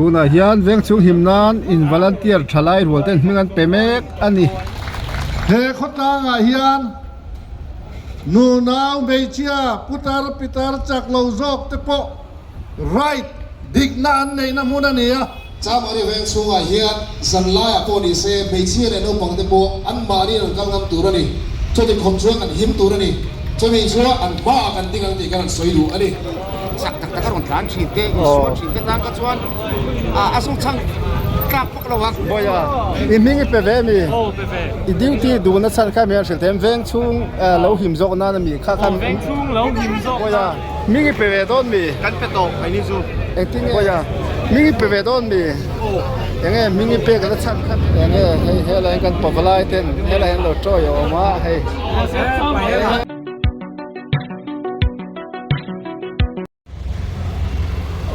Tunah hian veng chhung him nan in volunteer thalai rual ten hming an pe mek a ni. He khawtlangah hian nunau hmeichhia putar pitar chak lo zawk te pawh Right, dikna an neihna hmun a ni a. Chamari veng chhungah hian zan laiah pawh ni se hmeichhia leh naupang te pawh anmahniin an kal ngam tur a ni. Chuti khawp chuan kan him tur a ni. Chumi chu an hmaah kan ding ang tih kan han sawi duh a ni. Chak tak tak a rawn tlan thin te, insual thin te tan kha chuan a zawngchhang tlak vak lo ang. Bawiha, i hming i pe ve mi? Aw pe ve. I duty duhna chhan kha mi an hrilh thei em? Veng chhung lo him zawk nan a mi kha khan. Aw veng chhung lo him zawk nan. Bawiha. Hming i pe ve dawn mi? Kan pe tawh mai ni chu. Engtin nge? Kawia, hming i pe ve dawn mi? Aw. Enge hming i pek la chhan kha? Enge hei helai hian kan pavalai ten helai hian lo tawi a awm a hei.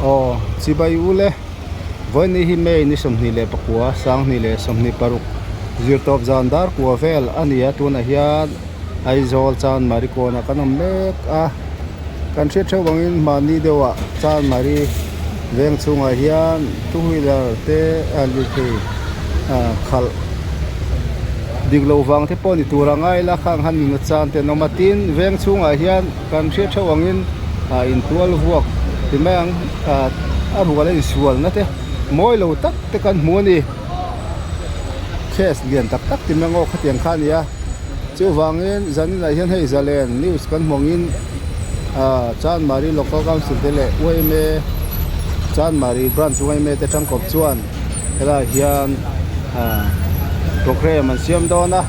Aw chibai u le vawiin hi May ni 29 2026 zirtawp zan dar kua vel a ni a tunah hian Aizawl Chanmari kawnah kan awm mek a kan hriat theuh angin mahni deuhah Chanmari veng chhungah hian two wheeler te lirthei khalh dik loh vang te pawh ni tur a ngai la khang han nuna chan te an awm a tin veng chhungah hian kan hriat theuh angin intual vuak ti mai ang a rual a insualna te mawi lo tak te kan hmu a ni. Case lian tak tak ti mai ang aw khatiang kha a ni a chuvangin zaninah hian hei zalen news kan hmu angin ah Chanmari local council te leh yma Chanmari branch yma te tangkawp chuan helaiah hian ah programme an siam dawn a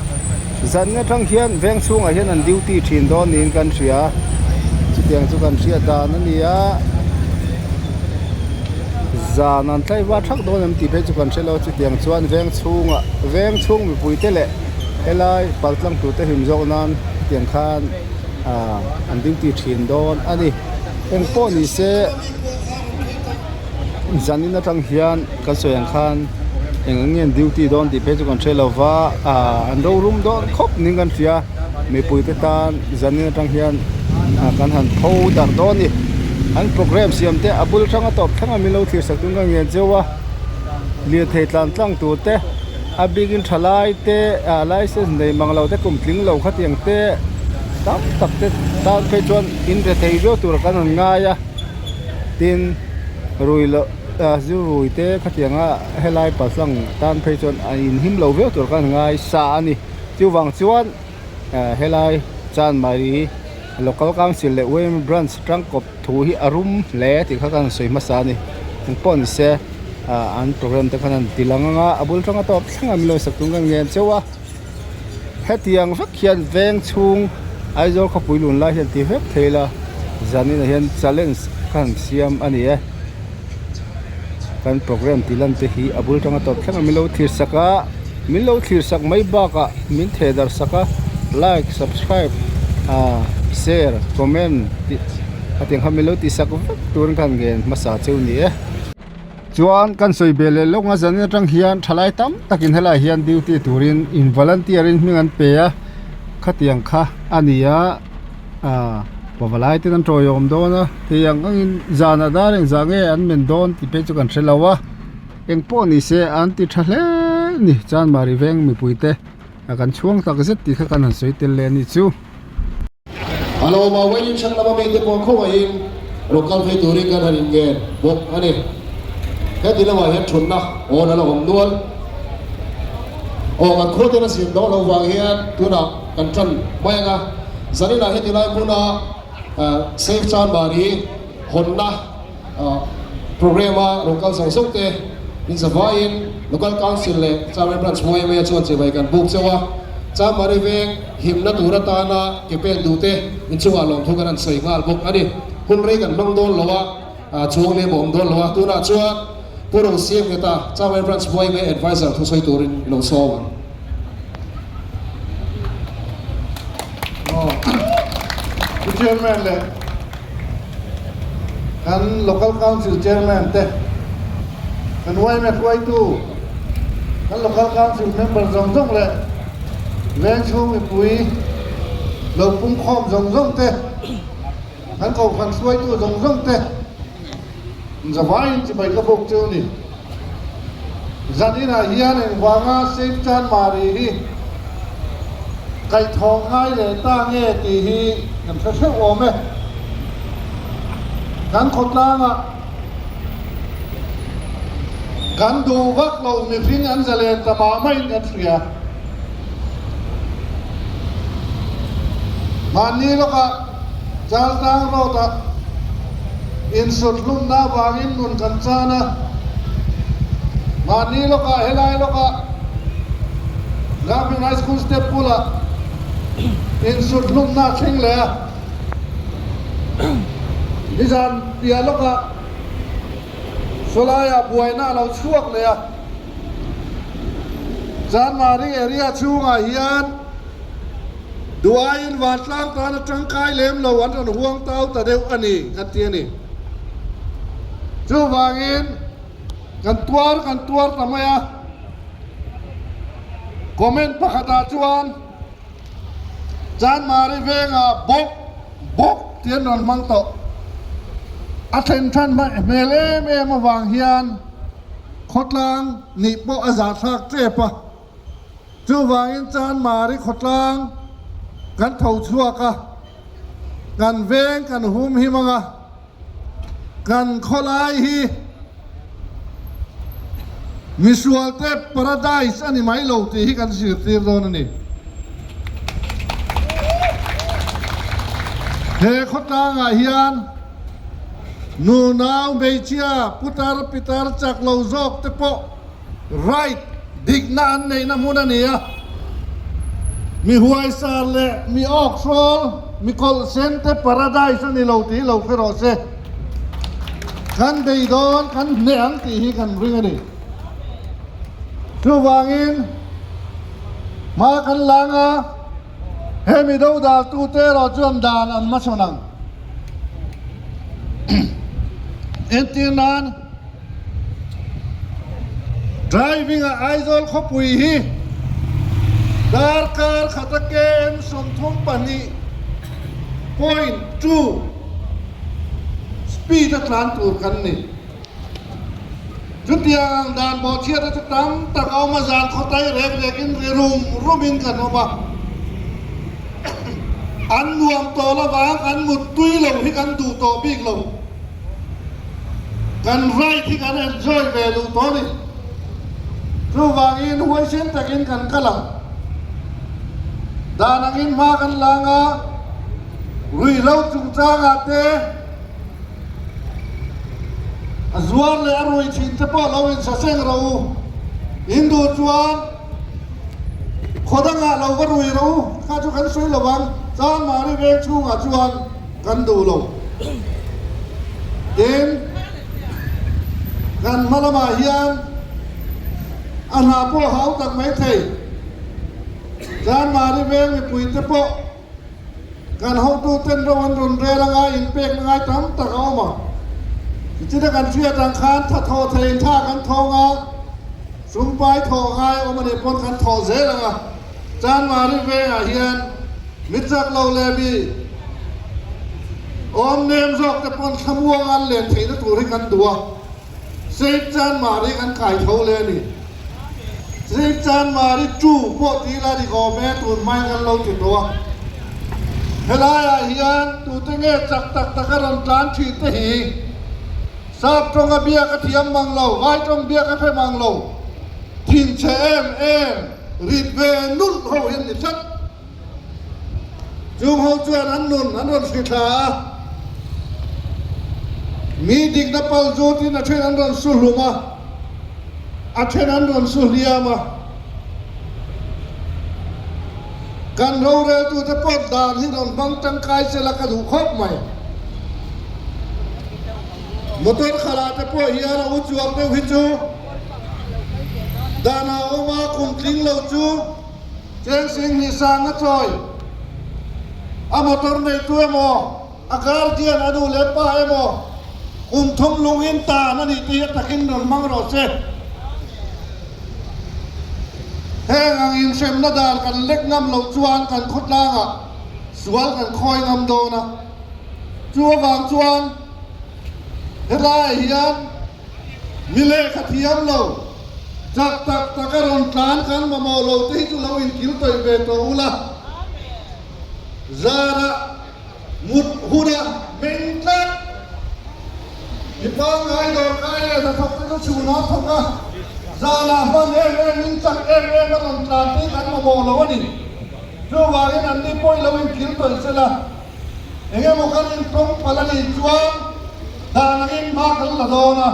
zan atang hian veng chhungah hian an duty thin dawn niin kan hria chutiang chu kan hriat dan a ni a. Zan an tlai va thak dawn em tih phei chu kan hre lo chutiang chuan veng chhungah veng chhung mipui te leh helai pal tlang tur te hlim zawk nan hetiang khan ah an duty thin dawn a ni eng pawh ni se zanin atang hian kan sawi ang khan eng ang nge an duty dawn tih phei chu kan hre lo va ah an rorum dawn khawp niin kan hria. Mipuite tan zanin atang hian kan han pho darh dawn a ni. An programme siam te a bul hrang a tawp thleng a min lo thlir sak tum ka ngen cheu a. Lirthei tlan tlang tur te a bikin thalai te ah license nei mang lo te kum tling lo khatiang te tam tak te tan phei chuan in rethei viau tur kan han ngai a. Tin rui loh ah zu rui te khatianga helai paltlang tan phei chuan a inhim lo viau tur kan han ngai sa a ni. Chuvang chuan helai Chanmari Local Council leh Women Branch tangkawp thu hi a rum hle tih kha ka han sawi hmasa a ni. Engpawh ni se an programme te khan an ti lang ang a, a bul tanga tawp thleng a min lo sak tum kan ngen cheu a. Hetiang vek hian veng chhung Aizawl khawpui lun lai hian ti vek thei la, zaninah hian challenge ka han siam a ni e. Kan programme tih lan te hi a bul tanga tawp thleng a min lo thlir sak a min lo thlir sak mai bakah min theh darh sak a like subscribe ah share comment tih a tiang kha min lo tih sak vek turin khan ngen hmasa cheu ni e. Chuan kan sawi ve leh lawk nga zanin atang hian thalai tam takin helaiah hian duty turin in volunteer in hming an pe a khatiang kha a ni a. Ah pavalai ten an tawiawm dawn a thei ang angin zanah dar engzah nge an men dawn tih phei chu kan hre lo a eng pawh ni se an ti tha hle a ni Chanmari veng mipui te a kan chhuang tak zet tih kha kan han sawi tel leh a nih chu. A lo awm a Wailing hrang lama mite pawh khawngaihin rawn kal phei turin kan han inngen bawk a ni. Heti lamah hian thutna awn a la awm nual. Aw kan khua ten a zir dawn loh vang hian tunah kan tan mai ang a, zaninah heti lai hmuna Safe Chanmari hawnna programme a rawn kal zawng zawng te min zavaiin Local Council leh Chanmari Branch yma chuan chibai kan buk chauh a, Chanmari veng himna tur atana ke pen duh te inchungah lawmthu kan han sawi nghal bawk a ni. Hun rei kan hmang dawn lo a, chuang lem a awm dawn lo a, tunah chuan Pu Rosiam Ngeta, Chanmari Branch yma Advisor thusawi turin lo sawm ang. Pu Chairman leh kan Local Council Chairman te, kan yma hruaitu, kan Local Council member zawng zawng leh veng chhung mipui lo pungkhawm zawng zawng te, kan kohhran hruaitu zawng zawng te zavaiin chibai ka bawk cheu a ni. Zaninah hian engvanga Safe Chanmari hi kaihthawh ngai leh ta nge tih hi kan hre hreuh awm e. Kan khawtlangah kan duh vak lo mihring an zalen ta mah maiin kan hria. Mahni lawkah Chaltlang Road-ah insuthlumna avangin nun kan chan a, mahni lawkah helai lawkah Government High School step bulah insuthlumna a thleng leh a, nizan piah lawkah sawlaiah buaina a lo chhuak leh a, Chanmari area chhungah hian Duaiin vantlang tan a tangkai lem lo an rawn huang tau ta deuh a ni kan ti a ni. Chuvangin kan tuar kan tuar ta mai a, comment pakhatah chuan Chanmari vengah bawk bawk tih an rawn hmang tawh. A thlen than hmel em em avang hian khawtlang nih pawh a zahthlak tep a. Chuvangin Chanmari khawtlang kan tho chhuak a, kan veng kan hum him ang a, kan khawlai hi misualte paradise a ni mai lo tih hi kan zirtir dawn a ni. He khawtlangah hian nunau hmeichhia putar pitar chak lo zawk te pawh Right, dikna an neihna hmun a ni a. Mi huaisar leh mi awkhrawl, mi kawlhsen te paradise a ni lo tih lo hre rawh se. Kan bei dawn, kan hneh ang tih hi kan ring a ni. Chuvangin, hma kan lang a, hemi dodaltute erawh chuan dan an hmachhawn ang. Entir nan. Driving a Aizawl khawpui hi darkar khata KM 32.2 speed a tlan tur kan ni. Chutiang ang dan bawhchhiat chu tam tak a awm a, zan khawtai rek rekin ri rum rumin kan awm a. An nuam tawh lovang, an muttui lo hi kan duh tawh bik lo. Kan ride hi kan enjoy ve duh tawh a ni. Chuvangin huaisen takin kan kal ang. Dan angin hma kan lang a, ruihhlo chungchangah te a zuar leh a rui thin te pawh lo insaseng rawh u. In duh chuan khaw dangah lo va rui rawh u, kha chu kan sawi lo ang. Chanmari veng chhungah chuan. Kan duh lo. Tin, kan hma lamah hian a hna pawh hau tak mai thei. Chanmari veng mipuite pawh kan hotuten ro an rawn rel anga inpekna ngai tam tak a awm a. Tichina kan hriat ang khan tha thawh theiin tha kan thawng a, sumpai thawh ngai a awm a nih pawn kan thawh zel ang a. Chanmari vengah hian mi chak lo leh mi awm nem zawk te pawn thlamuang an len theihna tur hi kan duh a, Safe Chanmari kan kai tho leh a ni. Safe Chanmari tu pawh ti ila dik awm e, tun hmain kan lo ti tawh a. Helaiah hian tute nge chak tak taka rawn tlan thin te hi Sap tawnga biak a thiam mang lo, Vai tawng biak a hre mang lo, thinchhe em em. Rit ve nulh ho hian ni tlat. Chung ho chuan an nun an rawn hri thla a, mi dikna pal zutin a then an rawn su hlum a, a then an rawn su hliam a. Kan roreltute pawh dan hi rawn hmang tangkai sela ka duh khawp mai. Motor khalah te pawh hian a u chuang deuh hi chu dan a awm a, kum tling lo chu cheng sing hnih sang a chawi. A motor neitu emaw, a guardian a nu leh pa emaw kum thum lungin tan a nih tih hi a takin rawn hmang rawh se. Heng ang inhremna dan kan lek ngam loh chuan kan khawtlangah sual kan khawi ngam dawn a. Chu avang chuan helaiah hian mi lehkha thiam lo, Chak tak tak a rawn tlan kan mamawh lo te hi chu lo inkil tawih ve tawh ula. Zara mut huna meng tlat. Mi pangngai dawrkai leh hnathawk te chu chhunah thawk a, zanah hman em em in chak em em a rawn tlan te hi kan mamawh lo a ni. Chuvangin an ni pawh i lo inkil tawih sela, eng emaw kan intawng palh a nih chuan dan angin hma kan la dawn a,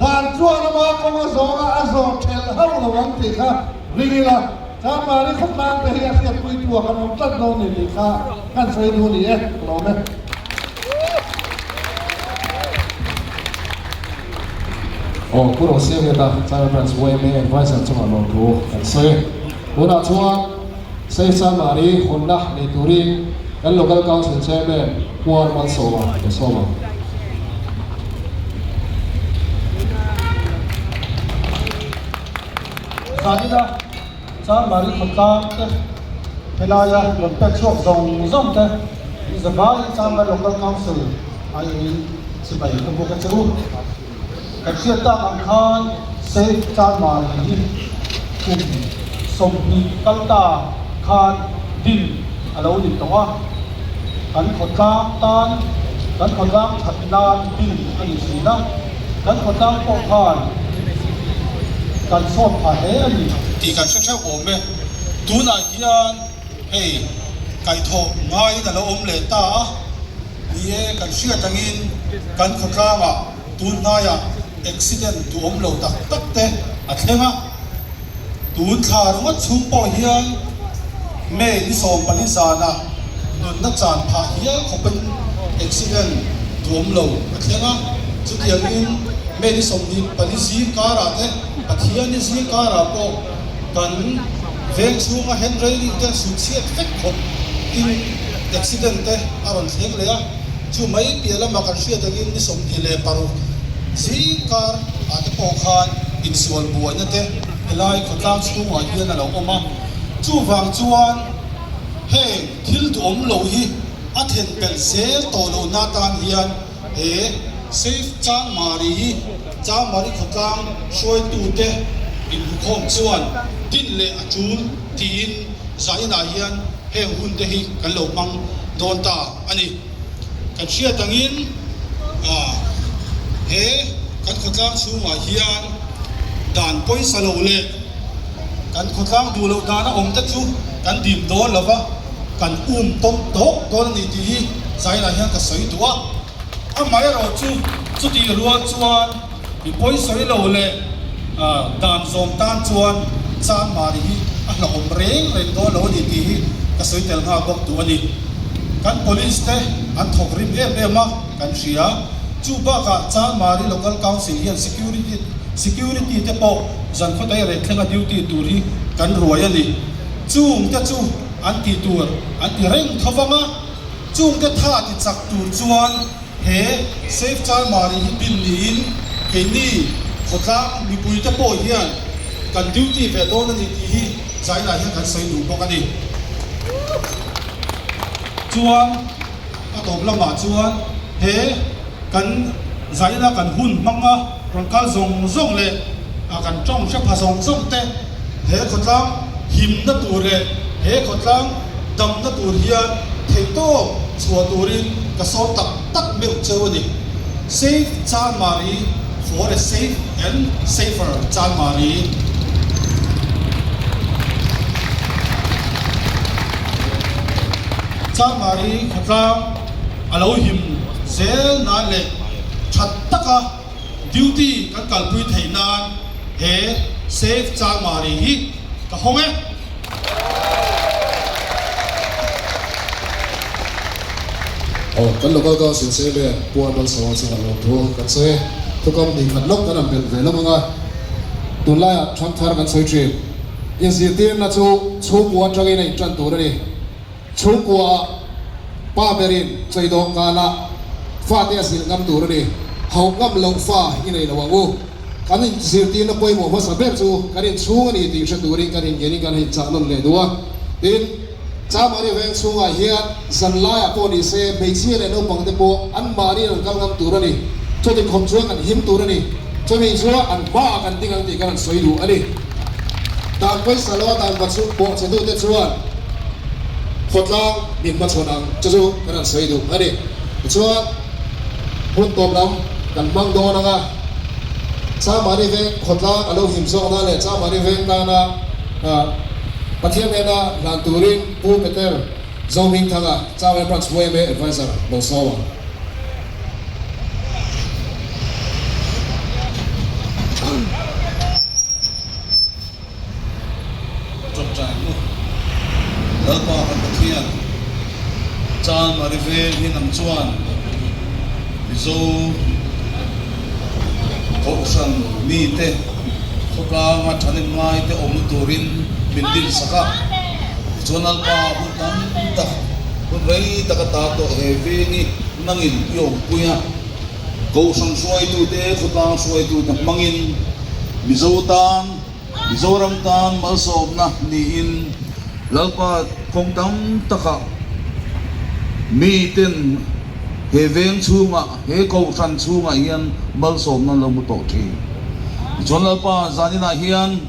dan chuan ama kawng a zawng a, a zawh thelh hauh lo ang tih kha ring ila, Chanmari khawtlang te hi a hriatpui tu a kan awm tlat dawn ni tih kha kan sawi duh a ni e, ka lawm e. Aw, Pu Rosiameta, China Branch yma Adviser chungah lawmthu kan sawi. Tunah chuan Safe Chanmari hawnna nei turin kan Local Council Chairman Puar Malsawma ka sawm ang. Zanina Chanmari khawtlang te helaia rawn pek chhuak zawng zawng te zavaiin Chanmari Local Council aiin chibai ka buk a che u. Kan hriat tak ang khan Safe Chanmari hi kum 20 kal ta khan din a lo ni tawh a, kan khawtlang tan, kan khawtlang that nan din a ni thin a, kan khawtlang pawh khan kan sawt pha hle a ni. Tih kan hre theuh awm e. Tunah hian hei kaihthawh ngaiin a lo awm leh ta a. Ni e, kan hriat angin kan khawtlangah tun hnaiah accident duhawm lo tak tak te a thleng a. Tun thla ringawt chhung pawh hian May ni 14 zanah nunna chan phah hial khawpin accident duhawm lo a thleng a. Chutiangin May ni 24 zing karah te, Pathian ni zing karah pawh kan veng chhunga hand railing te sut chhiat vek khawp in accident te a rawn thleng leh a, chu mai piah lama kan hriat angin ni 26 zing kar ah te pawh khan insual buaina te helai khawtlang chhungah hian a lo awm a, chuvang chuan heng thil duhawm lo hi a then pelh zel tawh lohna atan hian he Safe Changmari hi Changmari khawtlang hruaitute inhmukhawm chuan din leh a tul tiin zainah hian heng hun te hi kan lo hmang dawn ta a ni. Kan hriat angin he kan khawtlang chhungah hian dan pawisa lo leh kan khawtlang duh loh dana awm te chu kan dim dawn lo va, kan um tawm tawk dawn a ni tih hi zainah hian ka sawi duh a. Amaherawh chu chutih rual chuan mi pawisawi lo leh dan zawm tan chuan Chanmari hi a hlauhawm reng reng dawn lo a ni tih hi ka sawi tel nghal bawk duh a ni. Kan police te an thawk rim em em a kan hria. Chu bakah Chanmari Local Council hian security security te pawh zan khawtei reh thlenga duty tur hi kan ruai a ni. Chung te chu an tih tur an ti reng tho vang a. Chungte tha ti chak tur chuan he Safe Chanmari hi din niin keini khawtlang mipuite pawh hian kan duty ve dawn a ni tih hi zainah hian kan sawi duh bawk a ni. Chuan a tawp lamah chuan he kan zaina kan hun hmanga rawn kal zawng zawng leh kan tawng hre pha zawng zawng te he khawtlang himna tur leh he khawtlang damna tur hian theihtawp chhuah turin ka sawm tak tak meuh cheu a ni. Safe Chanmari for a safe and safer Chanmari. Chanmari khawtlang a lo him zel nan leh that taka duty kan kalpui theih nan he Safe Chanmari hi ka hawng e. Aw, kan local council chairman Pu Arnold Sawa chuan a lawm thu kan sawi e. Thukam hnih khat lawk kan han belh ve lawm ang a, tunlaiah Thamthar kan sawi thin. Inzirtirna chu chhungkua atangin a intan tur a ni. Chhungkuaah pa berin chawidawng kanah fate a zilh ngam tur a ni. Hauh ngam loh fa i nei lo ang u. Kan inzirtirna pawimawh hmasa ber chu kan inchhung a ni tih hre turin kan inngenin kan inchah nawn leh duh a. Tin, Chamari veng chhungah hian zan laiah pawh ni se hmeichhia leh naupangte pawh anmahni an kal ngam tur a ni. Chuti khawp chuan kan him tur a ni. Chumi chu an hmaah kan ding ang tih kan han sawi duh a ni. Dan pawisa lo a dan va chu pawh che dute chuan khawtlang min hmachhawn ang chu chu kan han sawi duh a ni. Tichuan hun tawp lam kan hmang dawn ang a, Chamari veng khawtlang a lo him zawk nan leh Chamari veng tana Pathian hnena hlan turin Pu Peter Zohmingthanga Chamari Branch yma Adviser lo sawm ang. Tawngtai u, Lalpa kan Pathian, Chan Mari veng hi nang chuan Mizo Kohhran mite khawtlanga thanem ngaite awmna turin min dinsak a, tichuan Lalpa hun tam tak, hun rei tak ata tawh he veng hi nangin i awmpui a. Kohhran hruaitute, khawtlang hruaitute hmangin Mizo tan, Mizoram tan malsawmna niin Lalpa kawng tam takah miten he veng chhungah, he kohhran chhungah hian malsawmna an lo hmu tawh thin. Tichuan Lalpa zaninah hian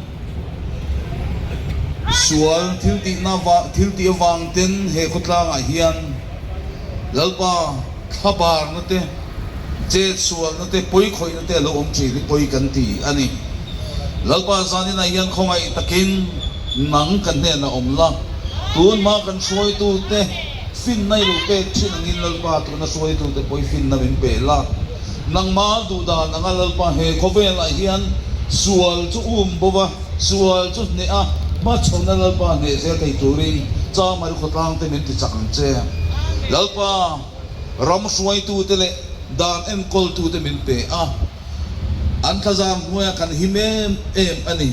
sual thiltihna thiltih avangten he khawtlangah hian Lalpa, Thlabarna te, chetsualna te, pawikhawihna te a lo awm thin hi pawi kan ti a ni. Lalpa zaninah hian khawngaih takin nang kan hnenah awm la, tunhma kan hruaitute finna i lo pek thin angin Lalpa tuna hruaitute pawi finna min pe la. Nangmah duhdan anga Lalpa he khawvelah hian sual chu um bo va, sual chu hneh a, hmachhawnna Lalpa hneh zel thei turin Chamari khawtlangte min ti chak ang che. Lalpa, ram hruaitute leh dan enkawltute min pe a, an thlazar hnuaiah kan him em em a ni.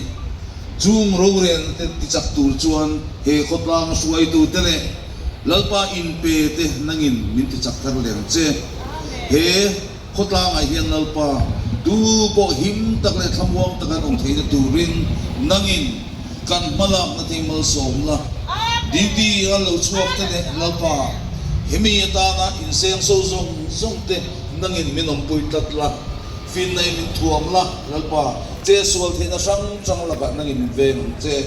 Chung rorelna te ti chak tur chuan he khawtlang hruaitute leh Lalpa inpe te nangin min ti chak thar leh ang che. He khawtlangah hian Lalpa tu pawh him tak leh thlamuang tak an awm theihna turin nangin kan hmalakna thei malsawm la. Duty a lo chhuak te leh Lalpa hemi atana inseng so zawng zawng te nangin min awmpui tlat la, finna in min thuam la, Lalpa che sual theihna hrang hrang lakah nangin min veng ang che.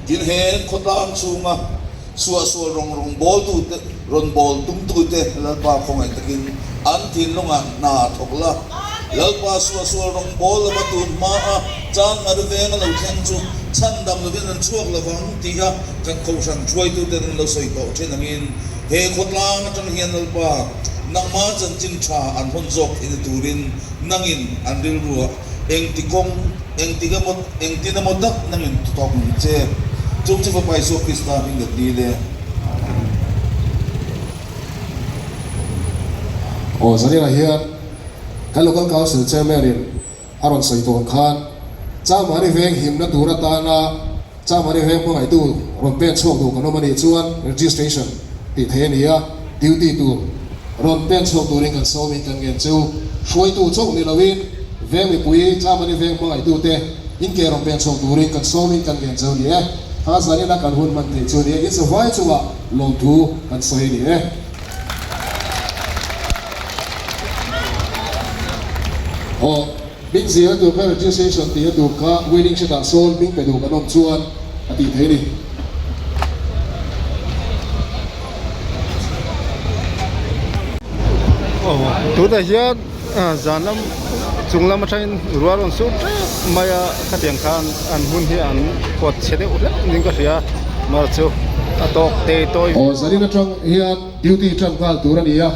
Tin he khawtlang chhunga Suahsual rawng rawn bawltute, rawn bawl tumtute Lalpa khawngaih takin an thinlungah hna thawk la. Lalpa suahsual rawng bawl lova tun hmaa chang a ri veng a lo thleng chu chhandam lovin an chhuak lovang tih a kan kohhran hruaituten an lo sawi tawh thin angin he khawtlang atang hian Lalpa nangmah chanchin tha an hawn zawk theihna turin nangin an rilruah Engti kawng, engtik emaw, engtin emaw tak nangin tutawk ang che. Chung chu Fapa Isua Krista hming let ni le. Aw Zanina hian kan Local Council Chairman in a rawn sawi tawn khan Chamari veng himna tur atana Chamari veng hmangaihtu rawn pen chhuak duh kan awm a nih chuan registration tih theih a ni a, duty tur rawn pen chhuak turin kan sawmin kan ngen chu hruaitu chauh ni loin veng mipui Chamari veng hmangaihtute inke rawn pen chhuak turin kan sawmin kan ngen chu a ni e. Kha zanina kan hun hman theih chu a ni e, inzavai chungah lawmthu kan sawi a ni e. Aw. Hming zir a tur kha registration tih a tur kha waiting shed ah sawn hming pe duh kan awm chuan a tih theih a ni. Tunah hian zan lam chung lam atangin ruah rawn sur tep mai a khatiang khan an hmun hi an kawt chhe deuh hlek niin ka hria mar chu a tawk tei tawi Aw zanin atang hian duty tan nghal tur a ni a,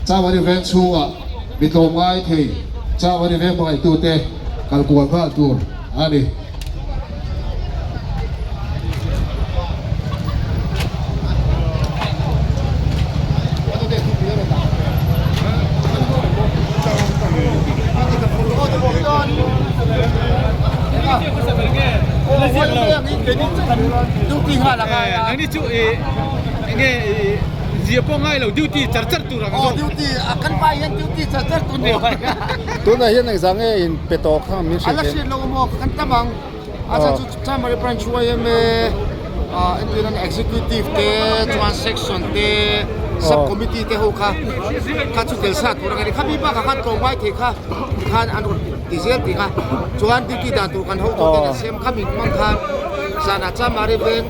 Chamari veng chhungah Mi tlawmngai thei chau a ni vek hmangaihtute kal kual nghal tur a ni. Tunah hian engzah nge in pe tawh kha min hrilh Ala hriat lo maw kan tam ang a chhan chu Chamari branch yma entirna executive te chuan section te Sub committee te ho kha kha chu tel sa tur ang a ni. Khami bakah khan tlawmngai thei kha tikhan an rawn ti zel tih kha chuan duty dan tur kan hotu ten an siam khami hmang khan zanah Chamari veng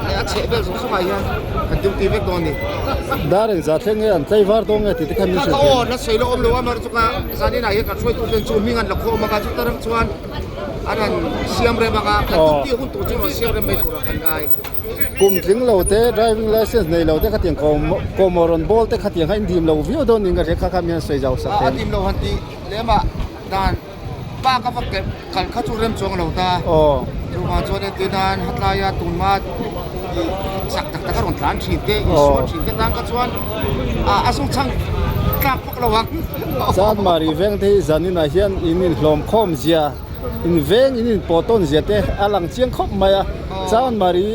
leh a chheh vel zawng zawngah hian kan duty vek dawn a ni. Dar engzah thleng nge an tlaivar dawn nge tih te khan min hrilh Kha aw na sawi lo awm lo a mar chu ka zaninah hian kan hruaitu ten chu hming an la khawm a ka chuta rang chuan an han siam rem ang a kan duty hun tur chu rawn siam rem mai turah kan ngai. Kum tling lo te driving license nei lo te khatiang kawmawh rawn bawl te khatiang kha in dim lo viau dawn niin ka hria kha kha mi han sawi zau sak A dim lo han tih lem ah dan bak a va kal kha chu rem chuang lo ta. Chuvang chuan entir nan hatlai a tunhma ih chak tak tak a rawn tlan thin te insual thin te tan kha chuan a zawngchhang tlak vak lo ang. Chanmari veng te hi zaninah hian in inhlawm khawm zia. In veng in in pawh tawn zia te a lang chiang khawp mai a, chuan Mari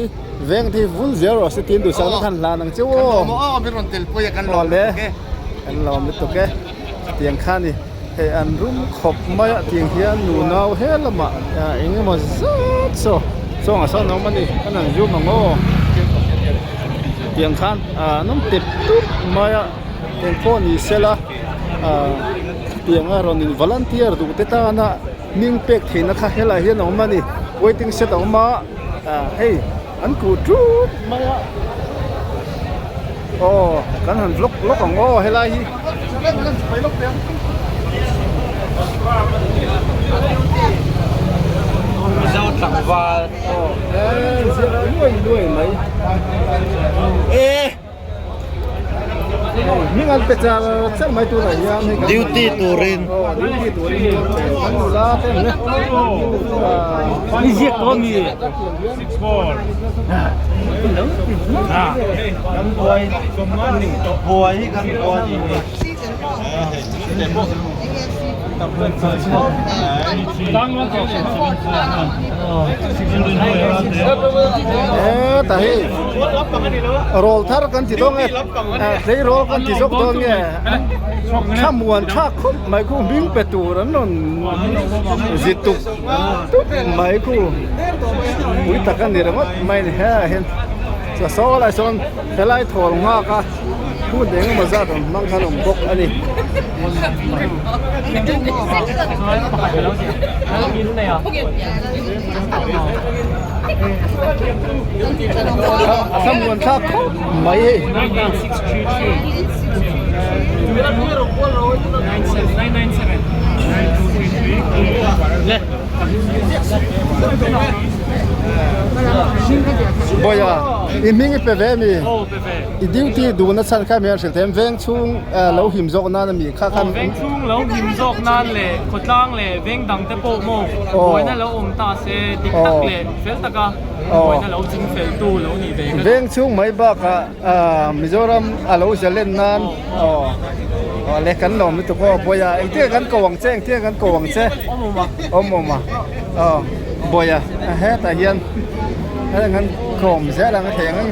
veng te hi vul zel rawh se tiin duhsakna khan hlan ang che u. Aw le, kan lawm lutuk e, tiang kha ni hei an rum khawp mai a tiang hian nunau he lamah eng emaw zat saw chawngah sawn an awm a ni, kan han zoom ang aw, tiang khan an awm tep tup mai a, engpawh ni sela. Tianga rawn in volunteer duh te tana hming pek theihna kha helai hian a awm a ni waiting shed a awm a hei an kuh tut mai a aw kan han vlog lawk ang aw helai hi. Mizo tlangval aw he ziak luai luai mai e. Hming an pe char char mai tunah hian hei kan Duty turin duty turin kan nula te an Ni ziak tawh mi kan buai buai hi kan buai ni ni E ta hei Rawl thar kan ti dawn nge tleirawl kan ti zawk dawn nge thlamuan thlak khawp mai khu hming pe tur an rawn zi tuk tuk mai khu pui tak a ni ringawt mai a ni he hian chuan saw lai sawn helai thawl nghak a hun eng emaw zat rawn hmang khan a awm bawk a ni. Thlamuan thlak khawp mai hei. Bawiha i hming i pe ve mi? I duty duhna chhan kha mi an hrilh thei em? Veng chhung lo him zawk nan a mi kha khan. Veng chhung lo him zawk nan leh khawtlang leh veng dang te pawh maw buaina lo awm ta se dik tak leh fel taka buaina lo ching fel tu lo nih ve ka. Veng chhung mai bakah Mizoram a lo zalen nan aw aw le kan lawm lutuk aw Bawiha engtin kan ko ang che engtin kan ko ang che awm awm a aw Bawiha hetah hian heng an khawm zel ang a thei ang ang.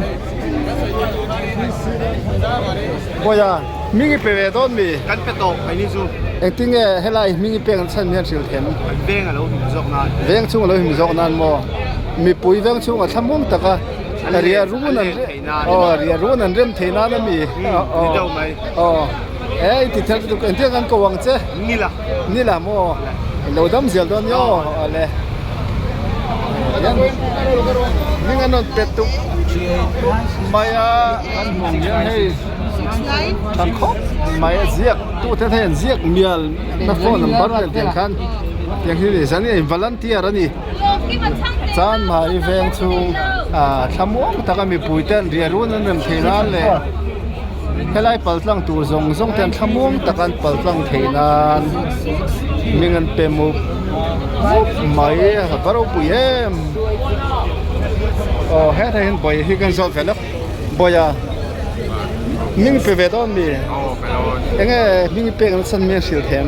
Bawiha, hming i pe ve dawn mi? Kan pe tawh mai ni chu. Engtin nge helai hming i pek an chhan hian hrilh them? Kan veng a lo him zawk nan. Veng chhung a lo him zawk nan maw? Mipui veng chhung a thlamuang tak a, ria run an aw ria run an rem thei nan a mi? Ni deuh mai. Aw, e i ti thel lutuk engtin kan ko ang che? Nila. Nila maw? Lo dam zel dawn ni aw awle. Hming an rawn pet tuk mai a an hmuh hian hei tha khawp mai a ziak tu te hei an ziak mial na phone number vel tiang khan tiang hi ni zan in volunteer a ni Chanmari veng chhung ah thlamuang taka mipui ten riahrun an rem theih nan leh helai paltlang tur zawng zawng ten thlamuang taka an paltlang theih nan hming an pe mup mup mai a va ropui em aw hetah hian bawihi hi kan zawt ve lawk bawiha hming pe ve dawn mi enge hming pek nasa mi a hrilh them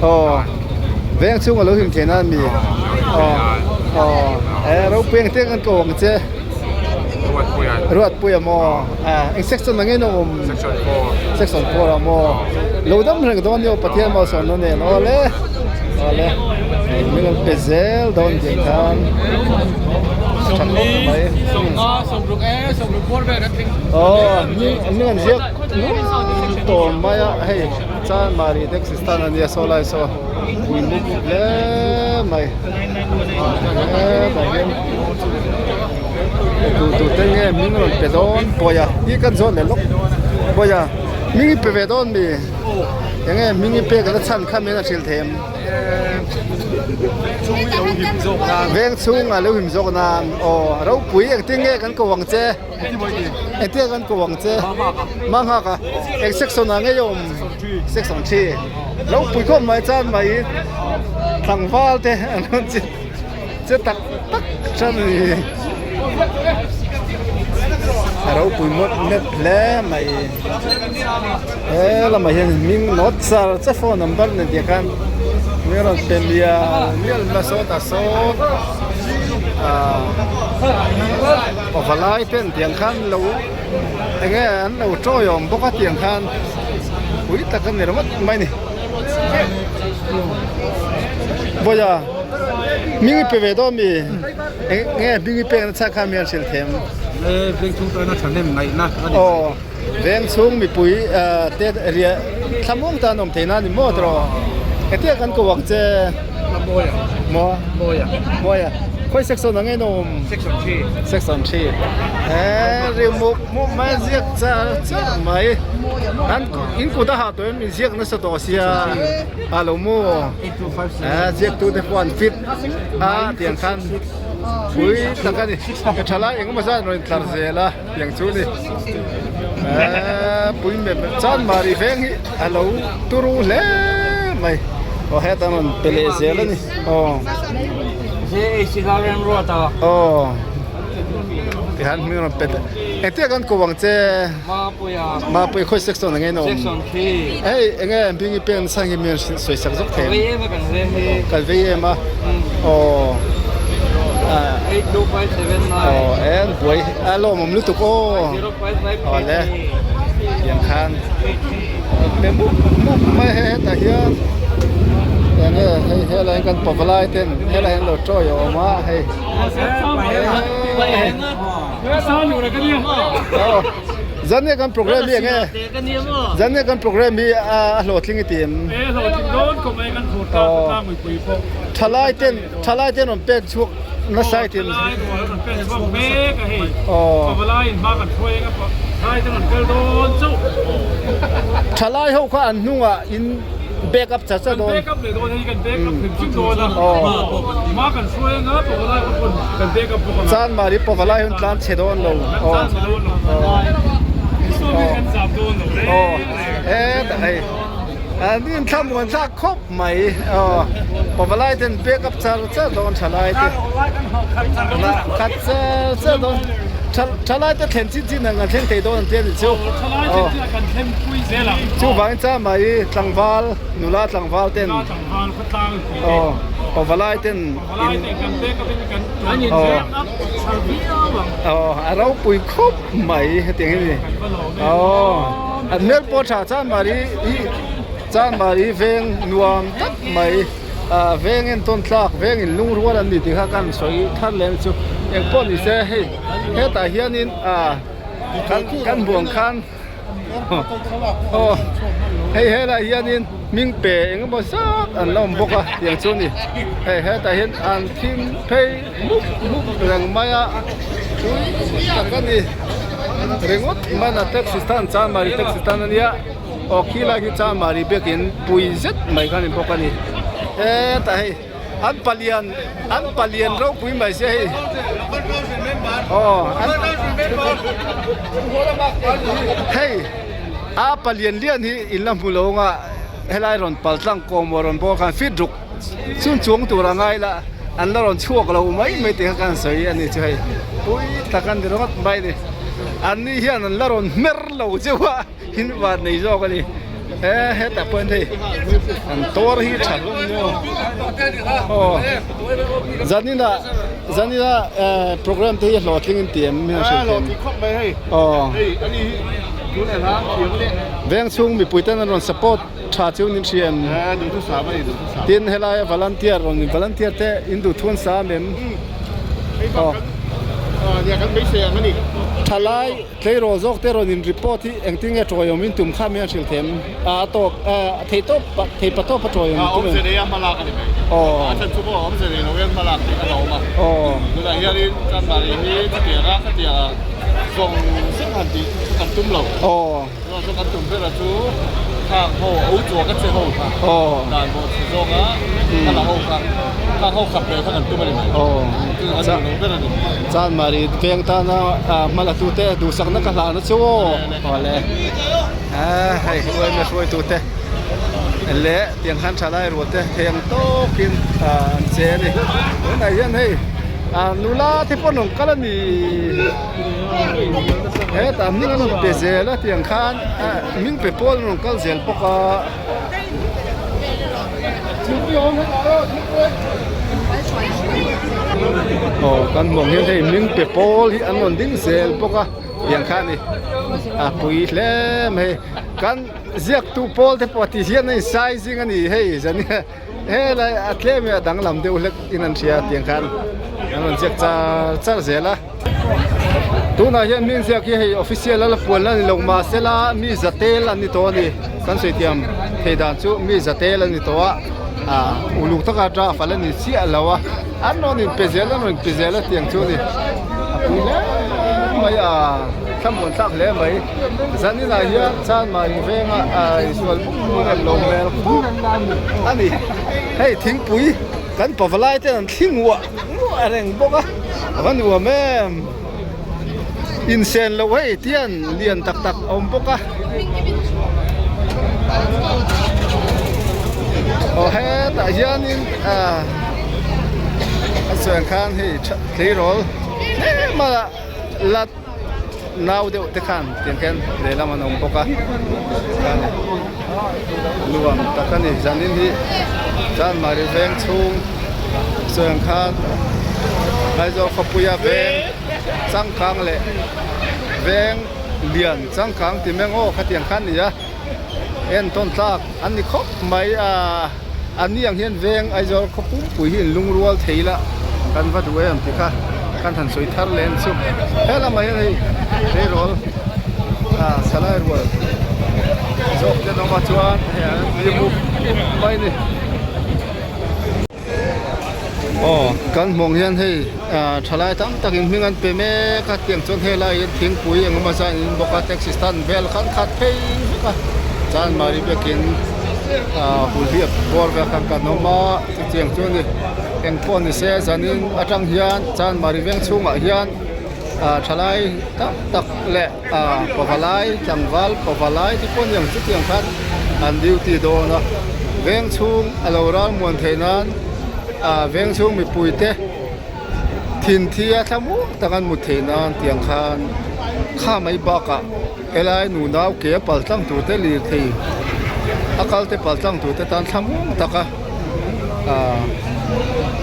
aw veng chhung alo hlim theih nan mi aw aw e ropui ang te kan ko ang che. Ruatpuia maw eng section ang in a awm section 4 ah maw lo dam reng dawn nia Pathian malsawmna nen awle awle. Min rawn pe zel dawn tih khan tha khawp mai. Aw hming an ziak nuam tawm mai a hei Chanmari taxi stand a nia saw lai saw pui mup mup hle mai hetah hian tu tu te nge hming rawn pe dawn pawih a hi kan zawt leh lawk pawih a hming i pe ve dawn mi enge hming i pek la chhan kha min a hrilh thei em. Veng chhung a lo him zawk nan aw ropui engtin nge kan ko ang che engtin nge kan ko ang che Manghaka eng section ah nge i awm section thi ropui khawp mai chuan mai tlangval te an rawn che che tak tak than a ni a ropui ngawt ngawt hle mai. He lamah hian hming nawt char che phone number nen tih khan min rawn pe mial mial mai a sawtah sawn ah pavalai ten tiang khan lo eng nge an lo tawiawm bawk a tiang khan pui tak a ni ringawt mai a ni Vawiah hming i pe ve dawn mi eng nge hming i pek na chhan khan mi an hrilh them. Aw. Veng chhung mipui te riah thlamuang tan awm theihna a ni maw tawh hetia kan ko ang che Mawia Mawia Mawia khawi section ang nge na awm section 3 section 3 he ri mup mup mai ziak char char mai an in kut a hah tawh em in ziak nasa tawh sia a lo maw a ziak tu te pawh an fit a tiang khan pui tak a ni ka thalai engemaw zat rawn intlar zel a. Tiang chu ni eee pui mep mep chuan mari veng hi a lo turu hle mai aw heta rawn pe leh zel a ni aw aw tihian hming rawn pe engtia kan ko ang che mapuia khawi section ang nge na awm hei enge hming i pek nasa nge mi an sawi sak zawk thei kan vei em a aw aw en buai a lawmawm lutuk aw awle tiang khan pe mup mup mai hei hetah hian enge hei helai hian kan pavalai ten helai hian lo tawi a awm a hei Zan nge kan program hi enge? Zan nge kan program hi a hlawhtling i ti em? Thalai ten thalai ten rawn pek chhuak nasa i ti em? Thalai ho kha an hnungah in back up char char dawn. Chanmari pavalai hun tlan chhe dawn lo. Hetah hei an in thlamuan thlak khawp mai pavalai ten back up char char dawn thalai te khat char char dawn. Thalai te thlen chin chin ang an thleng thei dawn an ti a ni chu. Chuvangin cha mai tlangval nula tlangval ten aw pavalai ten in aw aw a ropui khawp mai hetiang hi ni aw an hmel pawh tha chanmari hi chanmari veng nuam tak mai. Ah veng entawn tlak veng in lungrual an ni tih kha kan sawi thar leh chu engpawh ni se hei hetah hianin ah kan kan buang khan aw hei helaiah hianin hming pe eng emaw zat an la awm bawk a tiang chu a ni hei hetah hian an thim phei mup mup reng mai a tui tak a ni ringawt hmana taxi stand chanmari taxi stand a nia. Aw khi lai khi Chanmari biakin pui zet mai kha a ni bawk a ni hetah hei an palian an palian ropui mai sia hei aw an hei a palian lian hi in la hmu lo anga helai rawn pal tlang kawmawh rawn bawr khan fit ruk chhun chuang tur a ngai la an la rawn chhuak lo mai mai tih kha kan sawi a ni chu hei pui tak a ni ringawt mai a ni an ni hian an la rawn hmer lo cheu a. Thil van nei zawk a ni he hetah pawh hian hei an tawr hi tha hlawm nia aw zaninah zaninah eh program te hi hlawhtling in ti em hei a hrilh thei aw veng chhung mipui ten an rawn support. tha chu nin hria em? Tin helai a volunteer rawn in volunteer te in duh thu an sa em em? Aw. Thalai tleirawl zawk te rawn in report hi engtin nge tawiawm in tum kha mi an hrilh them a a tawp a thei tawp thei pa tawp a tawiawm in tum em? Aw. Aw. Aw. Chu kan tum ber a chu khang ho o chua ka che ho kha dan bawh chhe zawng a ka la ho kha khang ho khap ve kha kan tum a ni mai chu kan duh lo ber a ni. Chan Mari veng tana hma la tute duhsakna ka hlan a chu aw awle hei uaime hruaitute leh tiang khan thalai rual te theng tawkin an che a ni tunah hian hei nula te pawh an rawn kal a ni. Hetah hming an rawn pe zel a tiang khan hming pe pawl an rawn kal zel bawk a. Aw kan hmuh ang hian hei hming pe pawl hi an rawn ding zel bawk a tiang khan ni a pui hle mai kan ziaktu pawl te pawh ti hian a insai zing a ni hei zan hi. Helai a tlem hi a danglam deuh hlek in an hria tiang khan an rawn ziak char char zel a. Tunah hian hming ziak hi hei official a la puan la ni lo mahsela mi za tel an ni tawh a ni. Kan sawi thiam thei dan chu mi za tel an ni tawh a, ah uluk taka draft a la ni chiah lo a, an rawn inpe zel an rawn inpe zel a tiang chu a ni. A pui hle mai a, thlamuan thlak hle mai. Zaninah hian Chanmari venga insual buk buk an lo hmel khawp a ni. Hei thingpui kan pavalai ten an thli nguah nguah reng bawk a, a va nuam em. Insen loh hei tian lian tak tak a awm bawk a. Aw hetah hianin ah a chuan khan hei tleirawl tlem a la nau deuh te khan tiang khian lehlam an awm bawk a khan nuam tak a ni zanin hi Chanmari veng chhung chuan khan Aizawl khawpuia veng changkang leh veng lian changkang ti meng aw khatiang khan a ni a entawn tlak an ni khawp mai a an ni ang hian veng Aizawl khaw pumpui hi inlungrual thei la kan va duh em tih kha kan han sawi thar leh ang chu he lamah hian hei tleirawl ah salai rual zawk te an awm a chuan hei an hlim mup mai a ni. Aw kan hmuh ang hian hei ah thalai tam takin hming an pe mek a tiang chuan helai hian thingpui eng emaw zat an in bawk a taxi stand vel khan khat phei vek a chuan mari biakin ah hulhliap bawr vel khan kan awm a chutiang chu a ni engpawh ni se zanin atang hian chuan mari veng chhungah hian ah thalai tam tak leh ah pavalai tlangval pavalai te pawh a ni ang chutiang khan an duty dawn a veng chhung a lo ral muan theih nan ah veng chhung mipui te thin thi a thla muang tak an mut theih nan tiang khan kha mai bakah helai nunau ke a pal tlang tur te lirthei a kal te pal tlang tur te tan thla muang tak a ah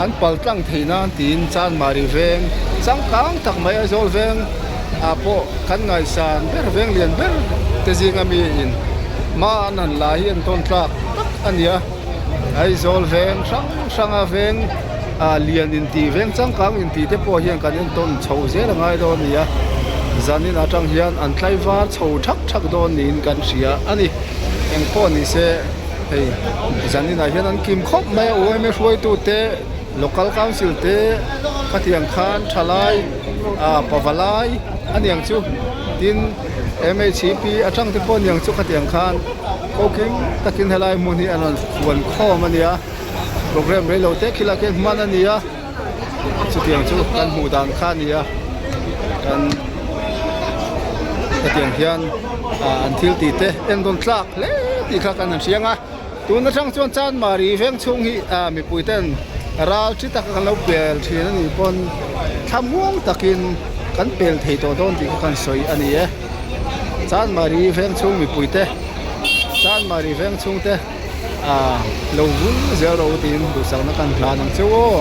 an pal tlang theih nan tiin Chanmari veng changkang tak mai Aizawl veng ah pawh kan ngaihsan ber veng lian ber te zinga mi in hma an han la hi an tawn tlak tak a ni a Aizawl veng hrang hrang a veng ah lian intih veng changkang intih te pawh hian kan entawn chho zel a ngai dawn a ni a zanin atang hian an tlaivar chho thak thak dawn niin kan hria a ni engpawh ni se hei zanin ah hian an kim khawp mai a U_M_A hruaitu te local council te khatiang khan thalai ah pavalai a niang chu tin M_H_P atang te pawh a niang chu khatiang khan kokim takin helai hmun hi an rawn fuan khawm a nia program rei lo te khilai khian hman a ni a chutiang chu kan hmuh dan kha a ni a kan hetiang hian ah an thil tih te en rawn tlak hle tih kha kan han hriang a tun atang chuan Chanmari veng chhung hi ah mipui ten ral thi taka kan lo pel thin a nih pawn thlamuang takin kan pel thei tawh dawn tih kha kan sawi a ni e Chanmari veng chhung mipui te Chanmari veng chhung te. Ahh lo vul zel rawh u tiin duhsakna kan hlan ang cheu aw.